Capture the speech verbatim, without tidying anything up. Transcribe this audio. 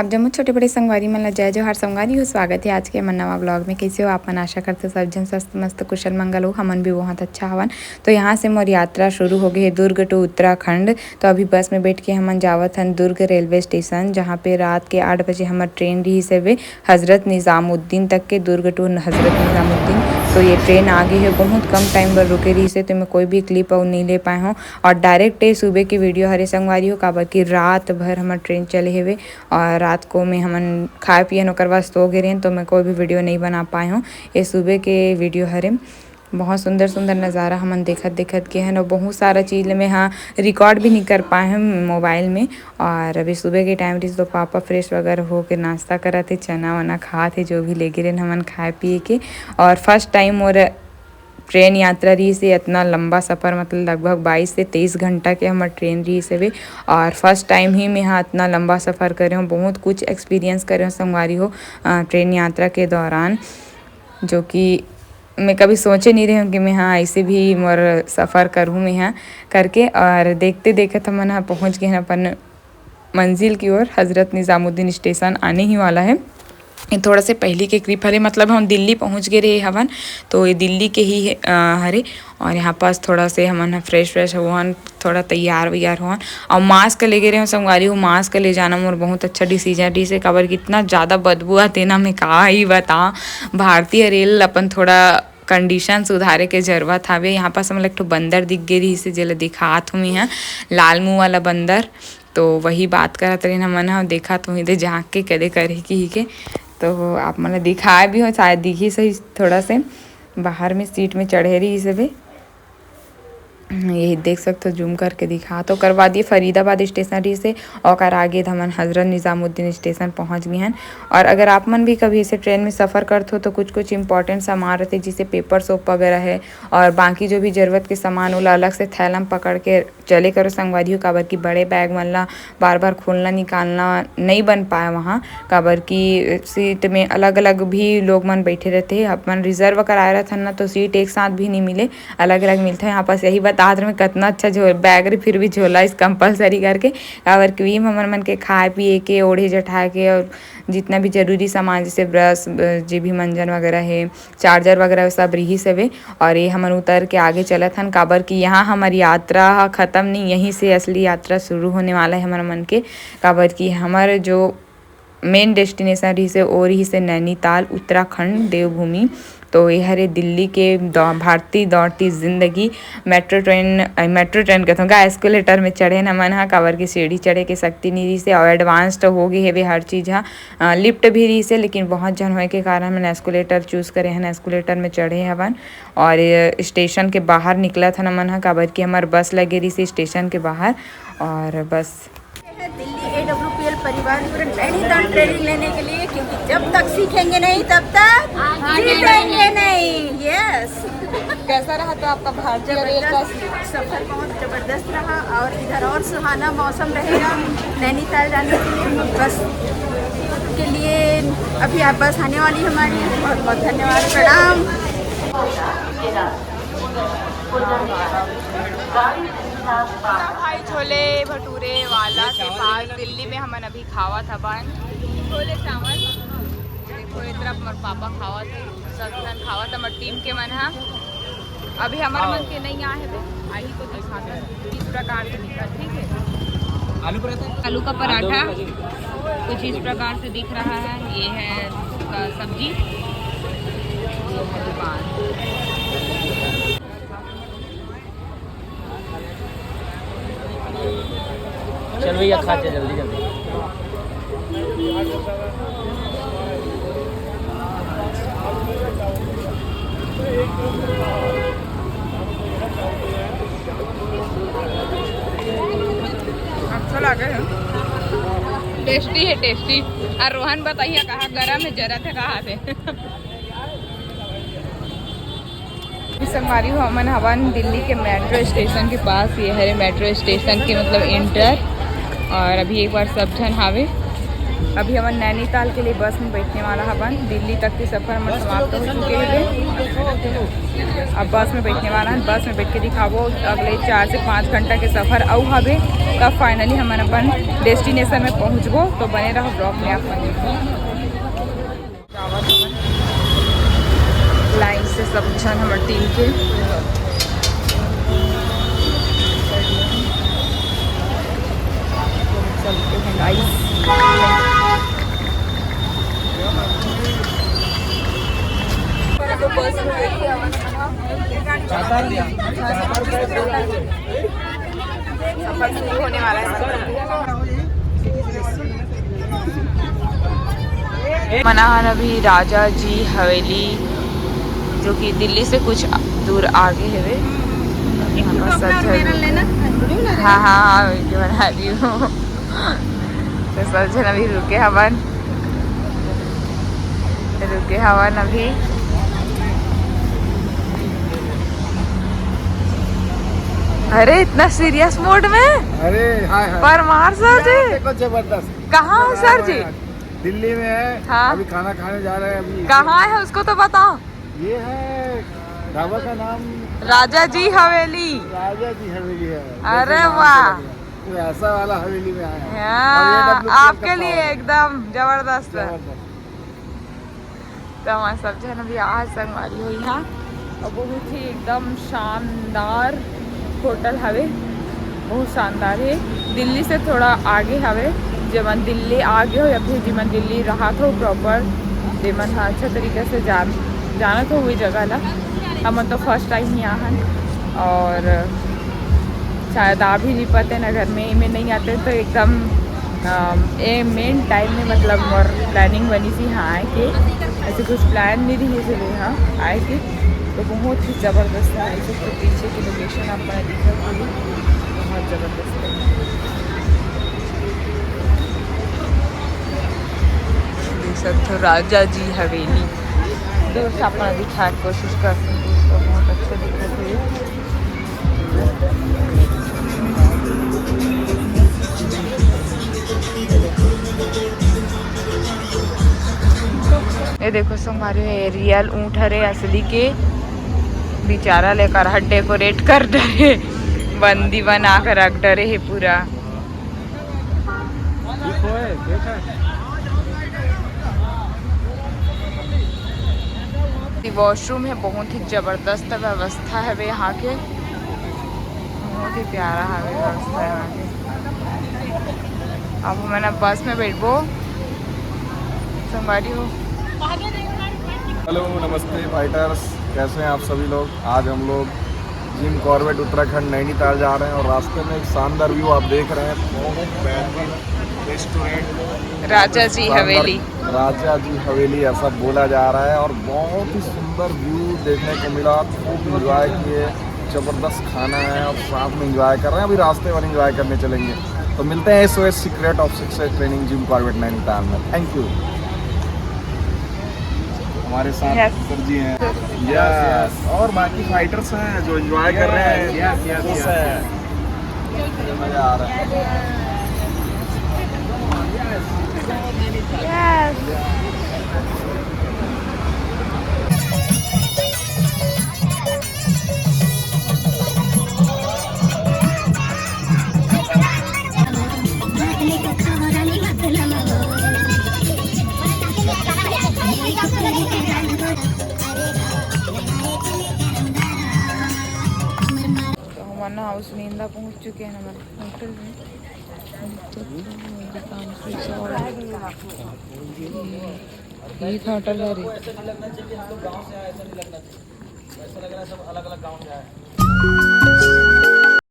जम्मो छोटे बड़े संगवारी मन ला जय जोहार। संगवारी हो, स्वागत है आज के हमर नवा ब्लॉग में। कैसे हो आप मन? आशा करते सब झन स्वस्थ मस्त कुशल मंगल हो। हमन भी बहुत अच्छा हवन। तो यहाँ से मोर यात्रा शुरू हो गई है दुर्ग टू उत्तराखंड। तो अभी बस में बैठ के हमन जावत हन दुर्ग रेलवे स्टेशन, जहाँ पे रात के आठ बजे हमर ट्रेन रही से हजरत निजामुद्दीन तक के, दुर्ग टू हजरत निजामुद्दीन। तो ये ट्रेन आगे है, बहुत कम टाइम बर रुके रही से, तो मैं कोई भी क्लिप अउ नहीं ले पाए हूँ। और डायरेक्ट ये सुबह की वीडियो हरे संगवारी हो, काबर कि रात भर हमर ट्रेन चले हेवे और रात को में हमन खाए पियन ओकर बाद सो गे रहेन, तो मैं कोई भी वीडियो नहीं बना पाए हूँ। ये सुबह के वीडियो हरे। बहुत सुंदर सुंदर नज़ारा हमन देखत देखत गे हन, और बहुत सारा चीज़ ल मैं हाँ रिकॉर्ड भी नहीं कर पाए हूँ मोबाइल में। और अभी सुबह के टाइम रहिस, तो पापा फ्रेश वगैरह होके नाश्ता करत हे, चना वना खात हे, जो भी लेगे रहेन हमन खाए पिए के। और फर्स्ट टाइम मोर ट्रेन यात्रा रहिस हे, इतना लंबा सफ़र, मतलब लगभग बाईस से तेईस घंटा के हमर ट्रेन रहिस हवे। और फर्स्ट टाइम ही मैं हाँ इतना लंबा सफ़र करे हूँ, बहुत कुछ एक्सपीरियंस करे हूँ संगवारी हो, अ, ट्रेन यात्रा के दौरान, जो कि मैं कभी सोचे नहीं रही हूँ कि मैं हाँ ऐसे भी मोर सफ़र करूँ मैं हाँ करके। और देखते देखत हमन हाँ पहुँच गए हैं अपन मंजिल की ओर। हजरत निजामुद्दीन स्टेशन आने ही वाला है। ये थोड़ा से पहली के क्लिप हरे, मतलब हम दिल्ली पहुँच गए रहे हवन, तो ये दिल्ली के ही है, अ, हरे। और यहाँ पास थोड़ा से हमन ह फ्रेश व्रेश होवन, थोड़ा तैयार वैयार होवन। और मास्क ले गए रहे संगवारी हो, मास्क ले जाना मोर बहुत अच्छा डिसीजन रहिस हे, काबर कि इतना ज़्यादा बदबू आथे ना, मैं का ही बताऊँ। भारतीय रेल अपन थोड़ा कंडीशन सुधारे के जरूरत हवे। यहाँ पास हमन ला एक ठो बंदर दिख गे रहिस हे, जेला दिखात हूँ मैं ह, लाल मुंह वाला बंदर। तो वही बात करत रहिन हमन ह, देखत हूँ इधर जाके कदे करे की ही के। तो आप मन ला दिखाए भी हो, शायद दिखी सही थोड़ा से। बाहर में सीट में चढ़े रहिस हवे, यही देख सकथो, जूम करके दिखा। तो ओकर बाद ये फरीदाबाद स्टेशन रहिस हे, ओकर आगे हमन हजरत निजामुद्दीन स्टेशन पहुँच गए हैं। और अगर आप मन भी कभी ऐसे ट्रेन में सफ़र करत हो, तो कुछ कुछ इंपॉर्टेंट सामान रहते, जैसे पेपर सोप वगैरह है, और बाकी जो भी ज़रूरत के सामान, ओला अलग से थैला में पकड़ के चले करो संगवारी हो, काबर कि बड़े बैग मन ला बार बार खोलना निकालना नहीं बन पाए वहाँ, काबर कि सीट में अलग अलग भी लोग मन बैठे रहते हैं। अपन रिजर्व कराए रहथन ना, तो सीट एक साथ भी नहीं मिले, अलग अलग मिलते हैं। यहाँ पास यही बतात रहे, कतना अच्छा झो बैग रहे, फिर भी झोला इस कंपलसरी करके, काबर कि वही हमर मन के खाए पिए के, ओढ़े जठाए के और जितना भी जरूरी सामान, जैसे ब्रश, ब-, जे भी मंजन वगैरह है, चार्जर वगैरह, सब रिहिस हवे। और ये हमन उतर के आगे चलत हन, काबर कि यहाँ हमर यात्रा ह खत्म नहीं, यहीं से असली यात्रा शुरू होने वाला है हमर मन के, काबर कि हमर जो मेन डेस्टिनेशन रहिस हे, वो रहिस हे नैनीताल, उत्तराखंड, देवभूमि। तो ये हरे दिल्ली के दौ-, भारतीय दौड़ती जिंदगी। मेट्रो ट्रेन, अ, मेट्रो ट्रेन कहत हूँ, का एस्केलेटर में चढ़े न मन ह, काबर कि सीढ़ी चढ़े के शक्ति नहीं रहिस हे, और एडवांस तो हो गए हेवे हर चीज़ ह। अ, लिफ्ट भी रहिस हे, लेकिन बहुत झन होए के कारण हमन एस्केलेटर चूज़ करे हन, एस्केलेटर में चढ़े हवन। और ये स्टेशन के बाहर निकलत हन हमन ह, काबर कि हमर बस लगे रहिस हे स्टेशन के बाहर। और बस ये है दिल्ली एडब्ल्यूपीएल परिवार पूरे नैनीताल ट्रेनिंग लेने के लिए, क्योंकि जब तक सीखेंगे नहीं तब तक जीतेंगे नहीं। यस। कैसा रहा तो आपका भारतीय रेल का? जबरदस्त, सफर बहुत जबरदस्त रहा और इधर और सुहाना मौसम रहेगा नैनीताल जाने के लिए। बस के लिए अभी आप बस आने वाली हमारी। बहुत बहुत धन्यवाद, प्रणाम। भाई छोले भटूरे वाला के पास दिल्ली में हमन अभी खावत हवन छोले चावल। देखो, ये तरफ मोर पापा खावत है, सब झन खावत, हमर टीम के मन ह। अभी हमर मन के नहीं आए हे, आही तो दिखाता किस प्रकार से दिखत, ठीक है। आलू पराठा। आलू का पराठा कुछ इस प्रकार से दिख रहा है। ये है उसका सब्जी, ये है दुकान। चल भैया, खाते जल्दी जल्दी। अच्छा लगे है, टेस्टी है, टेस्टी। और रोहन बताइए, कहाँ गरम है, जरा थे कहाँ थे। अभी संगवारी हो, हमन हवन दिल्ली के मेट्रो स्टेशन के पास। ये हरे मेट्रो स्टेशन के, मतलब, एंटर। और अभी एक बार सब झन हावे, अभी हमन नैनीताल के लिए बस में बैठने वाला हवन। दिल्ली तक के सफर हमर समाप्त हो चुके हवे। अब बस में बैठने वाला हन, बस में बैठ के दिखाबो अगले चार से पाँच घंटा के सफर अउ हवे, तब finally हमन अपन destination में पहुँचबो। तो बने रहो vlog में आप मन। लाइन से सब झन हमर टीम के चलते हैं गाइस। सफर शुरू होने वाला है। मना हन अभी राजा जी हवेली, जो कि दिल्ली से कुछ दूर आगे हवे। यहाँ पर सब झन, हाँ हाँ हाँ, वीडियो बना रही हूँ। तो सब झन अभी रुके हवन, रुके हवन अभी। अरे, इतना सीरियस मोड में? अरे हाय हाय। परमार सर जी। देखो, जबरदस्त। कहाँ है सर जी? दिल्ली में है। हाँ। अभी खाना खाने जा रहे हैं अभी। कहाँ है उसको तो बताओ। ये है ढाबा का नाम राजा जी हवेली। राजा जी हवेली है। अरे वाह। वैसा वाला हवेली में आया है। हाँ, आपके लिए एकदम जबरदस्त। तो हमन सब झन अभी आज संगवारी हो यहाँ, और बहुत ही एकदम शानदार होटल हवे, बहुत शानदार है। दिल्ली से थोड़ा आगे हवे। जेमन दिल्ली आगे हो या फिर जेमन दिल्ली रहत हो proper, जेमन ह अच्छा तरीका से जान जानत हो वही जगह ला। हमन तो first time ही आहन और शायद आ भी नहीं पाते ना घर में, में नहीं आते तो एकदम अम, ए मेन टाइम में मतलब मोर प्लानिंग बनी थी हाँ आए के, ऐसे कुछ प्लान नहीं रही इसलिए हाँ आए के। तो बहुत ही जबरदस्त है। ऐसे तो पीछे की लोकेशन आप मन दिखत होगी, बहुत जबरदस्त है। देख सकते हो राजा जी हवेली, दूर से आप मन दिखाए के कोशिश कर सकते हो, तो बहुत अच्छा दिखत है। ये देखो संगवारी हो, ये रियल ऊँट हरे असली के, बेचारा लेकर हर डेकोरेट कर डरे, बंदी बना कर रख डरे है पूरा। वॉशरूम है, बहुत ही जबरदस्त व्यवस्था है यहाँ के, बहुत ही प्यारा है व्यवस्था यहाँ के। अब हमन अब बस में बैठबो, संगवारी हो। हेलो, नमस्ते फाइटर्स, कैसे हैं आप सभी लोग? आज हम लोग जिम कॉर्बेट उत्तराखंड नैनीताल जा रहे हैं और रास्ते में एक शानदार व्यू आप देख रहे हैं, बहुत बेहतरीन रेस्टोरेंट, राजा जी शानदार हवेली। राजा जी हवेली ऐसा बोला जा रहा है और बहुत ही सुंदर व्यू देखने को मिला। खूब एंजॉय किए, जबरदस्त खाना है और साथ में एंजॉय कर रहे हैं। अभी रास्ते भर एंजॉय करने चलेंगे। तो मिलते हैं S O S secret of success training Jim Corbett Nainital में। Thank you. हमारे साथ यस। सर जी हैं। Yes, yes. और बाकी फाइटर्स हैं जो एंजॉय कर रहे हैं। यस, यस, खुश यस। हैं। मजा आ रहा है। यस। तो हमन ह उसमें इंदा पहुंच चुके हैं हमर होटल में। ये, ये होटल है रे।